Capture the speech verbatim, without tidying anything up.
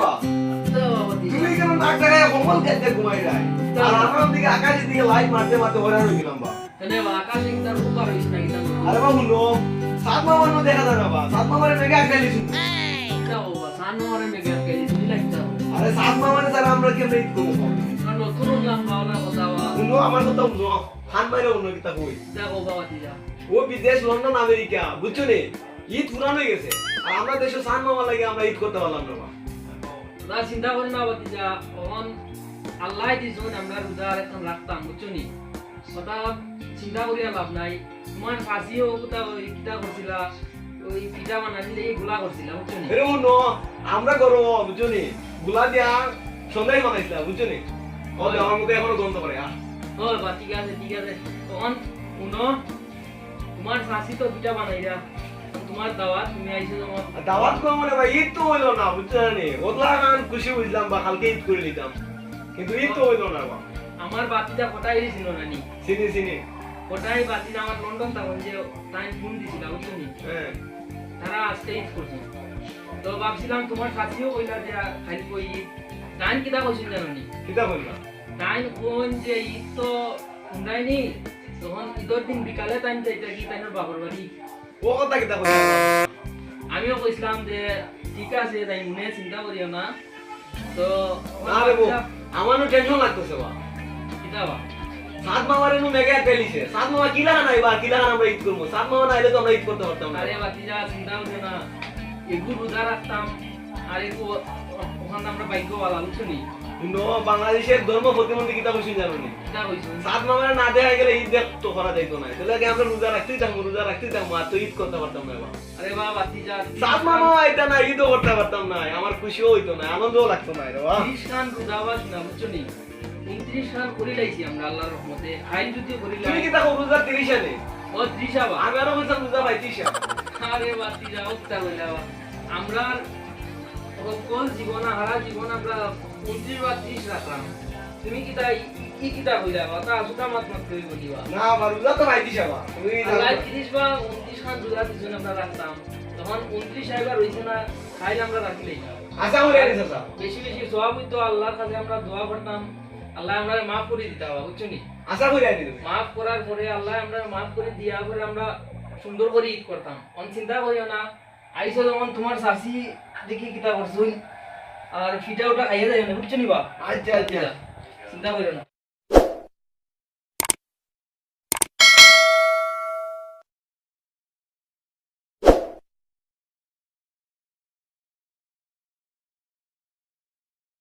তুমি কেনে নাক ডাকাইয়া কম্বল গাইতে ঘুমাইরায়? আর আমরা দিকে আকাশের দিকে লাইট মারতে মারতে হয়রান অইগেলাম বা। কেনে বা আকাশে কিতা রূপ আর হইছে না কিতা? আরে বা হুনো, চাঁদ মামারে দেখা যায় না বা। চাঁদ মামারে মেঘে আটকাই দিছে। কিতা কও বা, চাঁদ মামারে মেঘে আটকাই দিছে, কিতা কও? আরে চাঁদ মামারে ছাড়া আমরা কেমনে ইদ করমু? আমরা নতুন অইলাম বা, অলা কথা বা। হুনো, আমার কথা হুনো। কান মাইরা হুনো কিতা কই। কিতা কও বা ভাতিজা? ও বিদেশ, লন্ডন, আমেরিকা, বুঝছো নি? ইদ পুরান অইগেছে। আর আমরা দেশো চাঁদ মামার লাগি আমরা ইদ করতে পারলাম না বা। তা চিন্তা করিও না ভাতিজা, অখন আল্লায় দিছইন, আমরা রোজা আর একখান রাখতাম, বুঝছো নি? কথা চিন্তা করিয়া লাভ নাই। তুমার চাচিও কিতা ওই কিতা করছিলা, ওই পিঠা বানাইলে এই গুলা করছিলা, বুঝছো নি? এরে হুনো, আমরা গরম, বুঝছো নি? গুলা দিয়া সন্দেশ বানাইছিলা, বুঝছো নি? ও, হয়। আমার মুখে এখনো গন্ধ করে, আহ। ও বা, ঠিক আছে, ঠিক আছে। অখন হুনো, তুমার চাচি তো পিঠা বানাইরা, তুমার দাওয়াত, তুমি আইছো যেমন। দাওয়াত কই মানে ভাই, ইদ তো অইলো না, বুঝছো নি? অতলাখান খুশি অইছিলাম বা কালকে ইদ করি নিতাম, কিন্তু ইদ তো অইলো না বা। আমার ভাতিজা কটাই চিনো না নি? চিনি, চিনি। কটাই ভাতিজা আমার লন্ডন থাকইন যে তাইন ফোন দিছিলা, বুঝছো নি? হ্যাঁ। তারা আজকে ইদ করছইন। তো ভাবছিলাম তুমার চাচিও কইলা যে কাইল কই ইদ। তাইন কিতা কইছইন জানো নি? কিতা কইলা? তাইন কইন যে ইদ তো হুনরায় নি, তখন ইদর দিন বিকালে তাইন যাইতা কি তাইনর বাপর বাড়ি। ও কথা কিতা কইলা? আমিও কইছিলাম যে ঠিক আছে, তাই মনে চিন্তা করিও না। তো না রে বউ, আমারও টেনশন লাগতেছে বা। কিতা বা? চাঁদ মামারে নু মেঘে আটকাইলিছে। চাঁদ মামা কিলাখান আইবা, কিলাখান আমরা ইদ করমু? চাঁদ মামা না আইলে তো আমরা ইদ করতে পারতাম না। আরে ভাতিজা, চিন্তা করিও না। এগু রোজা রাখতাম, আর এগু অ-, অখান আমরা ভাগ্য ভালা, বুঝছো নি? হুনো, বাংলাদেশর ধর্ম প্রতিমন্ত্রী কিতা কইছইন জানো নি? কিতা কইছইন? চাঁদ মামারে না দেখা গেলে ইদ দেখ তো করা যাইতো না। তাইলে আগে আমরা রোজা রাখতেই থাকমু, রোজা রাখতেই থাকমু, আর তো ইদ করতে পারতাম না এবার। আরে বা, ভাতিজা, চাঁদ মামা আইতা না, ইদও করতে পারতাম না, আমার খুশিও অইতো না, আনন্দও লাগতো না রে বা। তিরিশ খান রোজা বা শুনা, বুঝছো নি? ঊনত্রিশ খান করি লাইছি আমরা আল্লাহর রহমতে। আইন যুদ্ধ করি তুমি লাই। কিতা কও রোজা তিরিশ আনে? ও, ত্রিশ আবার। আমি আরো কইতাম রোজা ভাই ত্রিশ আনে। আরে ভাতিজা, ও কিতা কইলা বা? আমরা সকল জীবন, হারা জীবন আমরা ঊনত্রিশ বা ত্রিশ রাখলাম। তুমি কিতা ই, ই কিতা কইলা বা? তা সুতা মাত মাত করি বলিবা। না, আমার রোজা তো ভাই ত্রিশ আবার। তুমি আল্লাহ জানো। ত্রিশ বা ঊনত্রিশ খান রোজা দিছইন আমরা রাখতাম। তখন ঊনত্রিশ আইবার রইছে না, খাইল আমরা রাখলেই। আশা করি আনি চাচা। বেশি বেশি সওয়াব অইতো, আল্লাহর কাছে আমরা দোয়া করতাম, আল্লাহ আমরারে মাফ করি দিতা বা, বুঝছো নি? আশা করি আনি তুমি। মাফ করার পরে আল্লাহ আমরারে মাফ করি দিয়া পরে আমরা সুন্দর করি ইদ করতাম। অন চিন্তা করিও না, আইছো যখন তুমার চাচি দেখি কিতা করছইন, আর ফিটা উটা খাইয়া যাইও না, বুঝছো নি বা? আচ্ছা, আচ্ছা। চিন্তা করিও না।